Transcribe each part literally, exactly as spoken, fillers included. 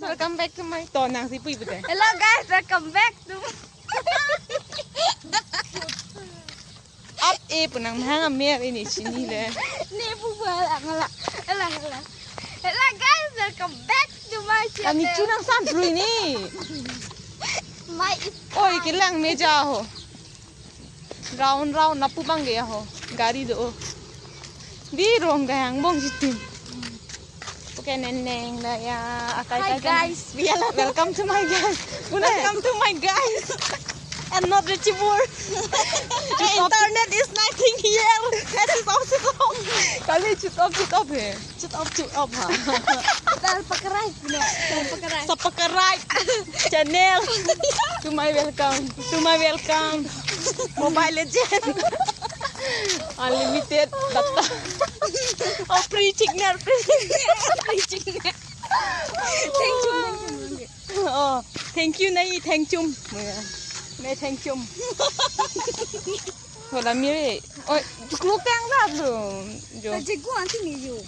Welcome back to my to nang si pui pute. Hello guys, welcome back to Up e punang mahang amer ini chini le. Ni bu ba la ngala. Ala ala. Hello guys, welcome back to my channel. Kami chunang san pru ini. My is Oi, kelang meja ho. Round round lapu bang ke ho. Gari do. Di rong gayang bong jitin. Okay, neng neng la ya akai Hi kai kai. Guys, we are Welcome to my guys. Puna. Welcome to my guys. And not reachable. Internet is nothing here. That is also wrong. Kali chut off chut off he. Chut off chut off ha. Tal pakarai, no. Tal pakarai. Subscribe channel. To my welcome. To my welcome. Mobile Legend. Unlimited data. Oh, free signal, free signal. Free signal. Thank you, thank you. Oh, thank you nai, thank you. Nai, thank you. Hola mire. Oh, klok tang da lo. Jo. Taji gu anti ni yo.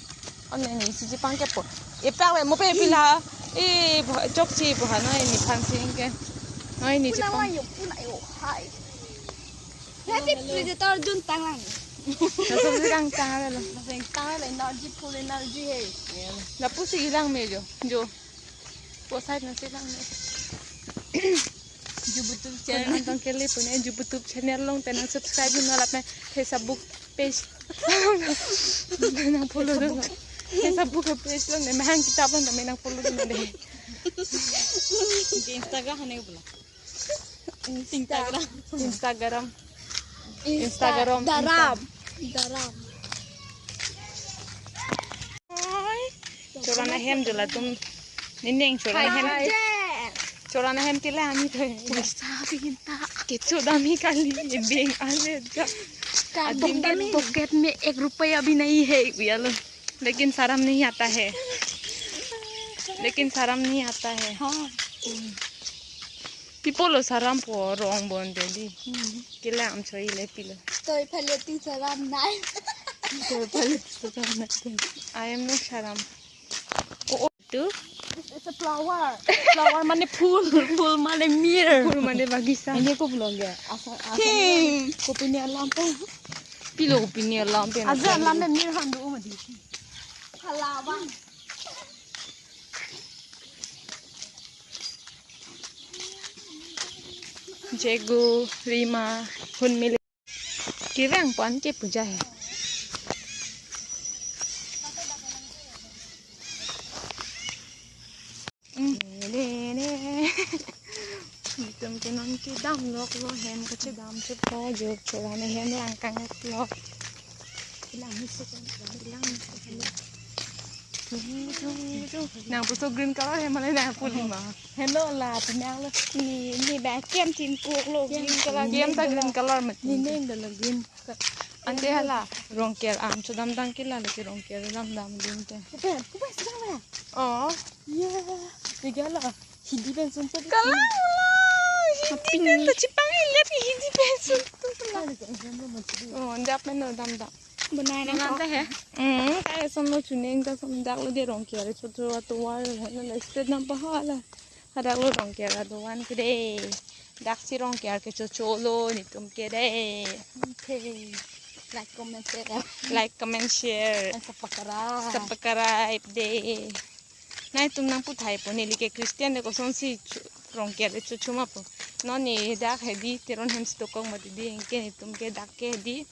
Oh, nai ni si Japan ke po. E pa le mo pe pila. E bo chok si bo ha nai ni phan sing ke. Nai ni Puna Japan. Wa yo, puna yo. Hi. Happy predator dun tang lang. Laso si tang tang ada lo. Masing tang ada energy, full energy hai. Lapu si hilang me jo. Jo. Po side na si lang me. Ju YouTube channel. Nang tong kele pune Ju YouTube channel along te nang subscribe dun alap me Facebook page. Nang follow dun. Facebook page along ne mahang kitab along te nang follow dun de. Di Instagram hane ko pula. Instagram. Instagram. Instagram. Daram. Daram. Oi. Chorana hem jo latum. Nindeng chorana hem. Hi, hi. Chorana hem kila ami to. Paisa bhi hinta. Kecho dam hi kali. Beng ale ja. Ka Adim beng dam hi. Pocket mein ek rupaya bhi nahi hai. Bhaiya log. Lekin sharam nahi aata hai. Lekin sharam nahi aata hai. Ha. Pi pulo sharam po rong bon de di. Hmm. Kila am choi le pilo. Toi phale ti sharam nai. Toi phale ti sharam nai. I am no sharam. Oh, oh, tu? It's a flower. Flower mane phul, phul mane mir. Phul mane bagisa. Ini ko belong ya. Asal asal. King. Kopi ni alam pe. Pilo kopi ni alam pe. Aja alam pe mir han do mati. Halawa. Jegu, Rima, Hunmili. Kevang pan ke puja hai. Ne, ne, ne. Itum ke non kedam lok lo hem kachedam chepo jo chorana hem lang kangak lo. Lang ni sekan lang ni sekan. Nang puso green color hem mane nang pulima. Hello la penang lo ni ni ba kem tin puk lo green color. Kem ta green color mati. Ni neng da lo green. Ante hala rongker am chodam dang kila lagi rongker dam dam din te. Kupen kupen sedang mana? Oh. Ya. Tiga la. Hindi pen suntuk. Kalang lo. Hindi pen to chipang ilet hindi pen suntuk. Oh, anda apa no dam dam. Benai nang kok. Hmm, kaya som lo chuning ta som dak lo de rongker chocho atovar lo na straight nam pahala. Hadak lo rongker adovan kede. Dak si rongker kecho cholo nitum kede. Okay. Like, comment, share. Like, comment, share. And subscribe. Subscribe de. Nai tum nang puthai po neli ke Christian de kosonsi chu-, rongker de chocho ma po. Non ni dak hedi Teron hem si dokok mati di anke nitum ke dak ke hedi.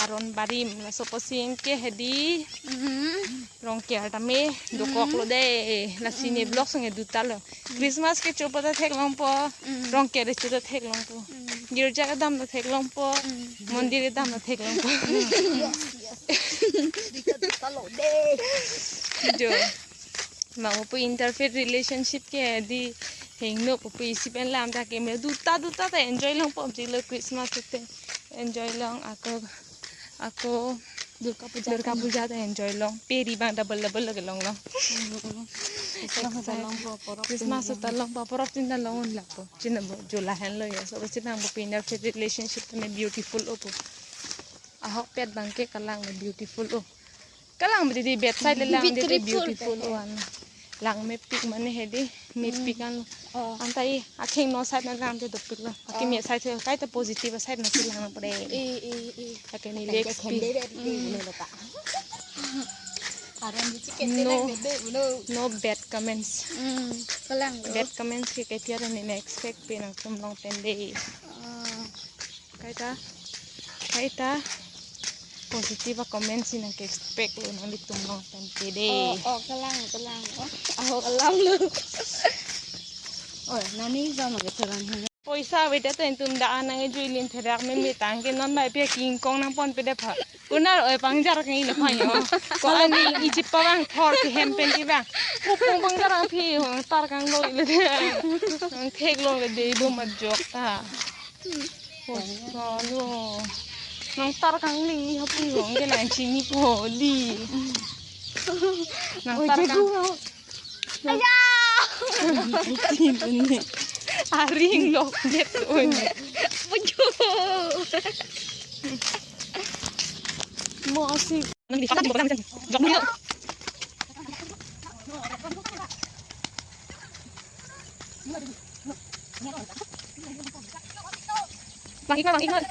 Aron barim laso posi anke hedi. Mhm. Rongker tame dokok lo de. Lasi ne vlog song edu ta lo. Christmas kecho pa ta theklong po. Mm. Rongker kecho ta theklong po. Mm. Girja kedam ta theklong po. Mm. Mondir kedam ta theklong po. Yes, yes. Dika duta lo de. Jo. Mamo pu interfaith relationship ke di hingno pu pu isi pen lam ta ke me duta duta ta enjoy long po jilo Christmas te enjoy long ako ako Durga Puja Durga ta Puja ta enjoy long peri bang double double lage long long. Mm, mm. Christmas ta long po, porop Christmas tin ta long po, porop tin ta long un lapo. China bo jo lahen lo ya. So china bo interfaith relationship ta me beautiful opo. Ahok pet bang ke kalang me beautiful o. Kalang bidi di bed side le lang di beautiful. Beautiful one. Lang mepik mane hedi, mepik an. Oh. Anta i akheng no side na lang te dopik lo. Aki Oh. me side se kaita positive side na si lang na pare. Eh, eh, eh. Ake ni Tangke legs pi. Khende dei, dei, Hmm. dei, dei, dei. Aram di chicken No. Te lang dei, dei, ulo. No bad comments. Hmm, kalang lo. Bad comments ke ketiar ni next fake pe nangtum long pen dei. Ah. Kaita, kaita positive a comment si nang ke expect lo nanglitum long pen ke dei. Oh, oh, kalang, kalang. Oh, oh, kalang lo. Oh, nani jam lagi terang. Poisa avedet ta intum da nang ejui lin therak me me tangke non bai pe kingkong nangpon pe dei pha. Kunar oi pangjar kang ilo pha yo. Ko ani ijip pa bang thor ke hem pen ti bang. Kupung pangjar ang phi ho tar kanglo ilo dei. Nang thek lo le dei do ma jok ta. Poisa lo. Nang tar kangli ha phi ho ke nang chini po dei. Nang Oi, tar jago kang. Ho. Aya! Aring lok det un. Pujo. Mo si. Bang ikut, bang ikut.